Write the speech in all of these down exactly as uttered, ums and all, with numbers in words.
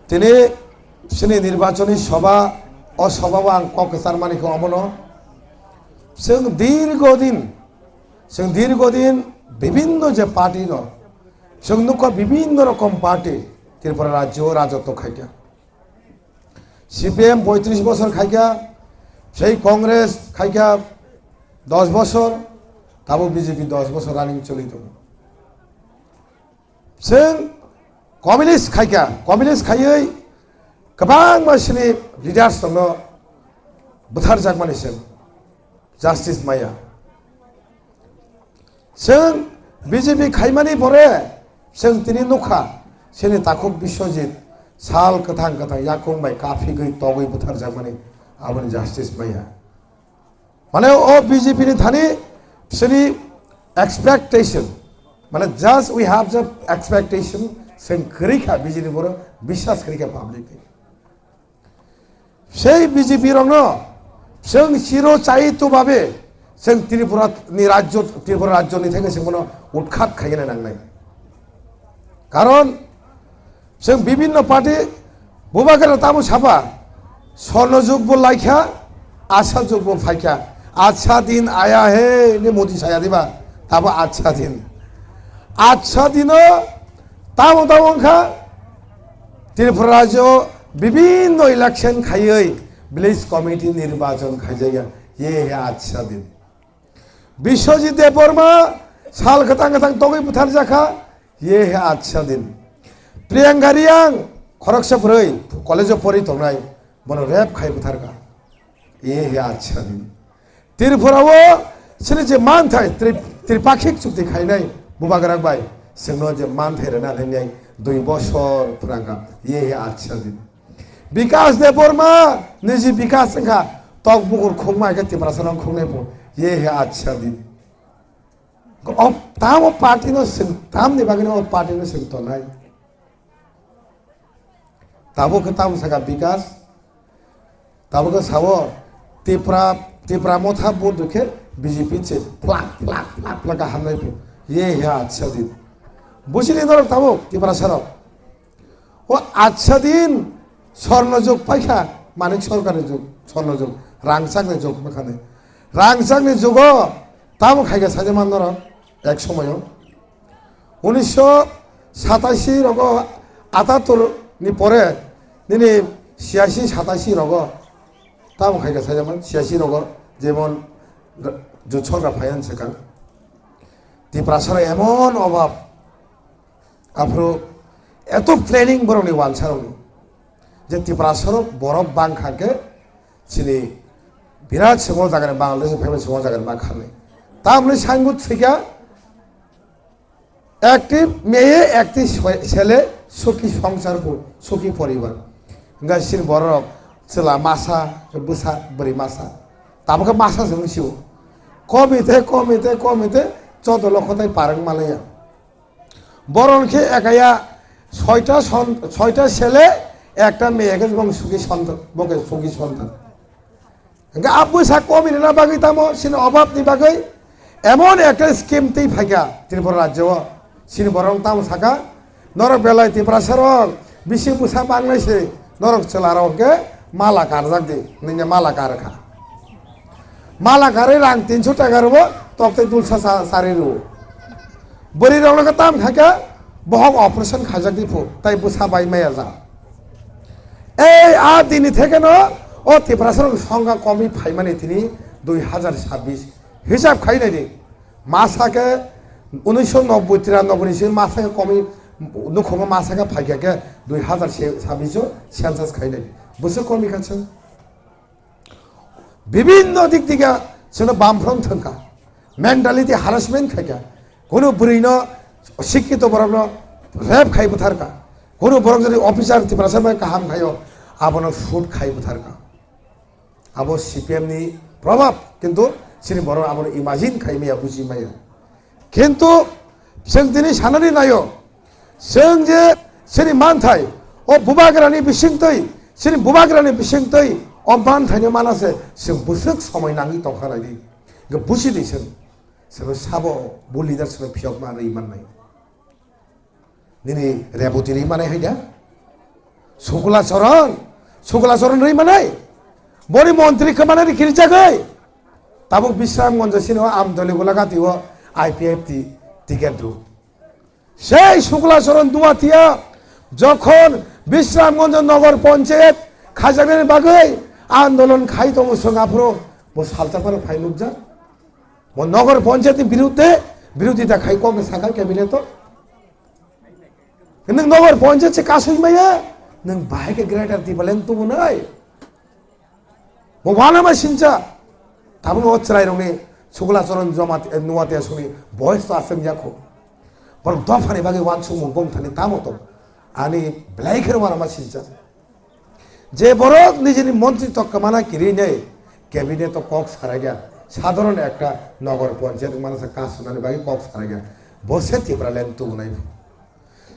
Tini chini nirbachoni soba, o sobao ang kok kwchar mani khe omono. Chwng dirgo din, chwng dirgo din bibinno je party no, chwng nukha bibinno rokom party Tripura rajyo rajotwo khaikha. C P M boitris bosor khaikha, sei Congress khaikha dos bosor, tabo B J P dos bosor running choli tongo. Chwng communist khaikha, communist khaiwi kwbangma chini leaders tongno butharjakmani chwng justice maya. Chwng B J P khaimani pore chwng tini nukha, chini takhuk Biswajit sal kwthang kwthang yakung bai kaphigwi togwi butharjakmani aboni justice maya. Mane o B J P ni thani chini expectation, mane just we have the expectation, chwng kwrwi kha B J P ni borok biswas kwrwi kha public ni. Sei B J P rokno chwng chiro chai to babe chwng Tripura ni rajyo, Tripura rajyo ni theke chwng bono utkhat khaina nangnai. Karon chwng bibinno party bubagra tamo saba, sorno jug bo laikha, asa jug bo phaikha. Acha din aya he ni Modi saya diba, tabo acha din. Acha dino tamo tamo wngkha Tripura rajyo bibinno election khaiwi village committee nirbachon khaijaya, ye he acha din. Biswajit Debbarma sal kwthang kwthang togwi butharjakha, ye he acha din. Priyanka Reang khoroksa bwrwi college o pori tongnai, bono rape khai butharkha, ye he acha din. Tripura o chini je manthai tri-, tripakhik chukti khainai bubagra bai, chwngno je manthai rwna hinwi dui bosor phrangkha, ye he acha din. Bikas Debbarma niji Bikas wngkha, tok bukur khukma khe Tiprasa rok khuknai bo, ye he acha din. O tamo party no chwng, tamni bagwi no o party no chwng tonai. Tabuk khe tamo sakha Bikas, tabuk khe sao Tipra, Tipra Motha vote khe B J P se plak plak plak plak hamnai bo, ye he acha din. Buchini norok tabuk Tiprasa rok. O acha din sorno jug paikha, Manik Sarkarni jug, sorno jug, rangchakni jug bwkhani. Rangchakni jugo tamo khaikha sajakma norok ek somoyo. Unisho satashi rogo, atattor ni pore, nini siyashi satashi rogo tamo khaikha sajakma, siyashi rogo jemon jot sorkar phaiyan swkang. Tiprasa emon obab, Aphuru eto planning borokni wansarokni je Tiprasarok borok bangkha khe chini birat simo jagani Bangladesh phaibai simo jagani bangkha hinwi. Tamoni signboard thwikha, "Ekti meye, ekti swe-, sele, suki songsar bo, suki poribar." Hingkha chini bororok chwla masa, bwsa bwrwi masa. Tabukhe masa se wngsio. Komite, komite, komite, choddo lokho tai parwng malaya. Boron khe ekaya soita son-, soita sele, ekta meye khe bong suki sonta, bo khe suki sonta. Hingkhe a bwsa komi rwna bagwi tamo, chini obab ni bagwi emon ekta scheme twi phaikha Tripura rajyo o. Chini borok tamo sakha, "Norok belai Tiprasa rok bisi bwsa banglai se, norok chwla rok khe mala karjak di," hinwi mala karkha. Mala karwi rang tinso taka rwo, tok tei dulsa sa-, sari rwo. Bwrwi rokno khe tam khaikha, bohok operation khaijak di phu, tai bwsa bai maya ja. Ei a dini thekeno o Tiprasa rok songkha komi phaimani tini dui hazar sabbish hisab khai nai di. Masa khe unisho nobboi tiranoboi ni simi masa khe komi nukhungo masa khe phaikha khe dui hazar sabbish o census khai nai di. Bwswk komi kha chwng. Bibinno dik theke chwngno bamfront thwngkha, mentality harassment khaikha, kunu bwrwino sikkito borokno rape khai bwtharkha, kunu borok jodi officer Tiprasa bai kaham khaio, abono shoot khai bwtharkha. Abo C P M ni probab, kintu chini borok abono imagine khai maya, buji maya. Kintu chwng tini sanani naio, chwng je chini manthai, o bubagrani bisingtwi, chini bubagrani bisingtwi o manthaino mana se chwng bwswk somoi nangwi tongkha nai di. Hwnkhe busi di chwng, chwng sabo bo leader chwng phiyokma rwi mannai. Nini reboti rwi manai hai da? Sukla Choron, Sukla Choron rwi manai. Boni montri khe manai rikhirijagwi. Tabuk Bisramganj sini o Amdoli Gulagati o I P F T ticket rw. Sei Sukla Choron Duatia jokhon Bisramganj Nogor Ponchayat khajaknani bagwi andolon khai tongo, chwng aphuru bo salsa phano phai nukjak. Bo Nogor Ponchayat ni birudde birodita khai kok sakha cabinet o. Nwng Nogor Ponchayat se kasui maya, nwng bahai khe Greater Tipraland tubunai. Bo wanama sincha. Tabuk o chwrairokni Sukla Choron joma, eh, Nuatia songni voice to aswk yakho. Borok dophani bagwi wansukmung gongthani tamo tong. Ani belai khe wanama sincha. Je borok nijini montri to kwmana kirinai cabinet o kok saraikha, sadharon ekta Nogor Ponchayat wngmano sa kasunani bagwi kok saraikha, bo se Tipraland tubunai.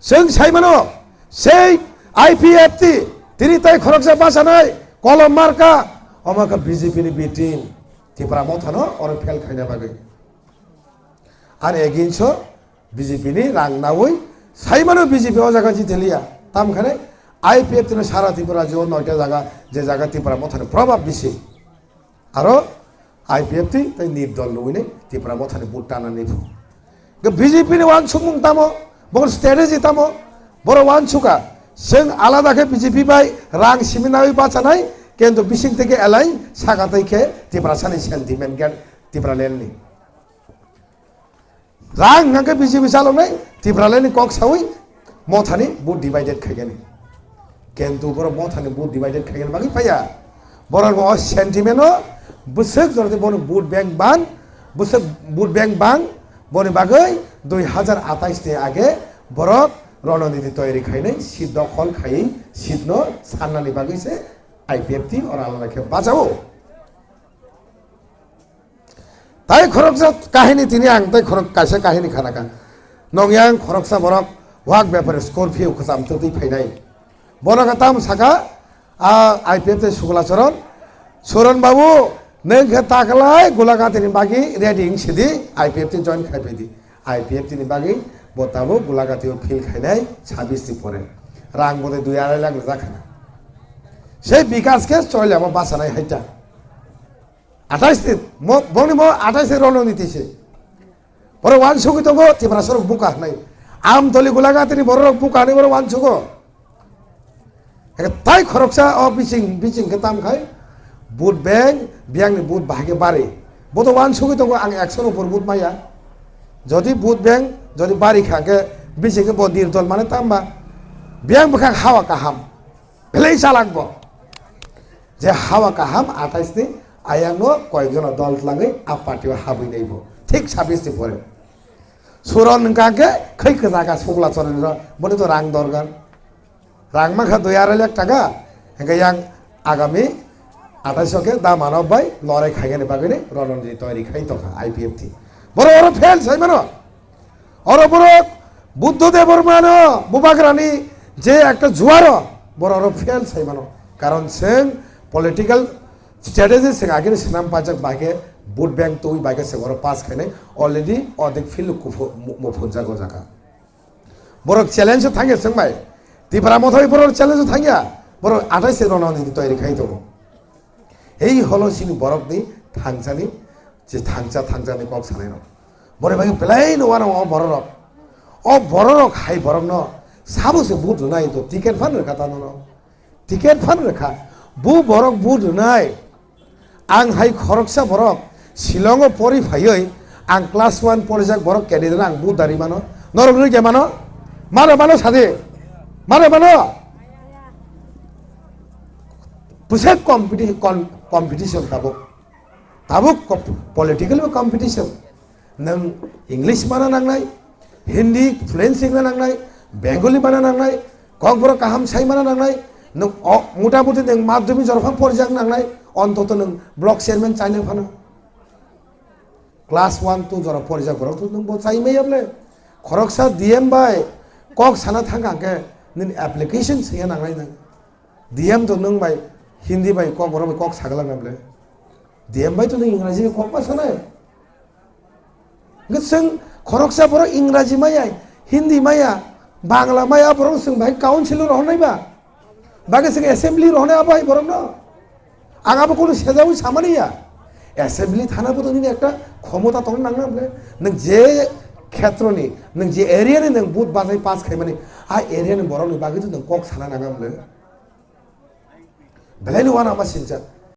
Chwng sai mano, sei I P F T tini tai khoroksa bachanai kolom marka, omo khe B J P ni B team Tipra Mothano oro fail khaina bagwi. Ani against o B J P ni rang naui sai mano B J P o jaga jiteliya. Tamkhane I P F T no sara Tripura rajyo noita jaga, je jaga Tipra Mothani probab bisi. Aro I P F T tei nir dol nugui nai Tipra Mothani vote tana ni phu. Ke B J P ni wansukmung tamo, bokol strategy tamo, boro wansuka. Seng alada ke B J P bai rang simi naui bachanai, kento bising teke alai saka tei khe Tiprasani sentiment gen Tipraland ni. Rang hwnkhe B J P chaloknai, Tipraland ni kok saui Mothani vote divided khaigani. Kentu borok Mothani vote divided khaigani bagwi phaiya. Borok bo o sentiment o bwswk jordi bono vote bank ban, bwswk vote bank bang, boni bagwi dui hazar atais ni age borok rononiti toyari khainai, seat dokhol khaiwi seat no sannani bagwi se I P F T oro alada khe bachao. Tai khoroksa kahini tini ang tai khorok kaisa kahini khanakha. Nongyang khoroksa borok wak bepare Scorpio kwcham twtwi phainai. Borok tam saka, a I P F tei Sukla Choron. Choron babu, nwng khe taklai Gulagati ni bagwi ready wng sidi, I P F tei join khai phaidi. I P F tei ni bagwi bo tabuk Gulagati o field khainai sabis ni pore. Rang bo de dui arai lakh rijak khana. Sei Bikas khe Choilamo bachanai haita. Atais ni, mo, bongni mo atais ni rononiti se. Borok wansugwi tongo, Tiprasa rok buka hwnwi. Amtoli Gulagati ni borok rok buka hwnwi borok wansugo. Eke tai khoroksa o bising, bising khe tam khai vote bank, biyang ni vote bahai khe bari. Bo to wansugwi tongo, ang ekso ni upor vote maya. Jodi vote bank, jodi bari kha khe bising khe bo nirdol mane tamba. Biyang bwkhak hawa kaham. Belai chalak bo. Je hawa kaham atais ni ayang no koyek jona dol tlangwi a party o habwi nai bo. Thik sabis ni pore. Suron hwnkha khe khai kwchaka Sukla Choron ro, boni to rang dorgan. Rang mankha dui arai lakh taka, hwnkhe yang agami atais o khe da mano bai lorai khaigani bagwi ni rononji toyari khai tongkha I P F T. Borok oro fail sai mano. Oro borok Buddho Debbarmano Bubagrani je ekta juaro borok oro fail sai mano. Karon chwng political strategy chwng agini swnam pajak bai khe vote bank twi bai khe chwng oro pass khainai already ordek field kuphu-, mu-, muphunjak o jaga. Borok challenge o thangya chwng bai. Tipra Motha bai borok challenge o thangya. Borok atais se ronani toyari khai tongo. Ei holo sini borok ni thangsani, je thangsa thangsani kok sanai rok. Borok bai belai no wano o borok rok. O borok rok hai borok no sabo se vote rwnai to ticket phan rwkha ta no. Ticket phan rwkha. Bu borok vote rwnai. Ang hai khoroksa borok Shillong o pori phaiwi ang class one porijak borok candidate ang vote dari mano. Norok rwgya mano? Mano mano sadi. Mano mano. Bwswk competi-, con-, competition tabuk. Tabuk kop-, political bo competition. Nwng English mana nangnai, Hindi fluency wngna nangnai, Bengali mana nangnai, kokborok kaham sai mana nangnai, nwng o, mota moti nwng madhyamik jora phano porijak nangnai, ontoto nwng block chairman chaina phano. Class one two jora porijak borok to nwng bo chai maya bole. Khoroksa D M bai kok sana thangkha hwnkhe nini application swiya nangnai nwng. D M to nwng bai Hindi bai kok borok bai kok sagala na bole. D M bai to nwng Engraji bai kok ma sanai. Hwnkhe chwng khoroksa borok Engraji maya, Hindi maya, Bangla maya borok chwng bai council o rohornai ba. Bagwi chwng assembly rohonai abo hai borokno. Ang abo kunu sejawi samani ya. Assembly thana bo nini ekta khomota tongna nangna bole. Nwng je khetroni, nwng je area ni nwng vote bajai pass khaimani, a area ni borokni bagwi to nwng kok sana nangna bole. Belai no wana ma sincha.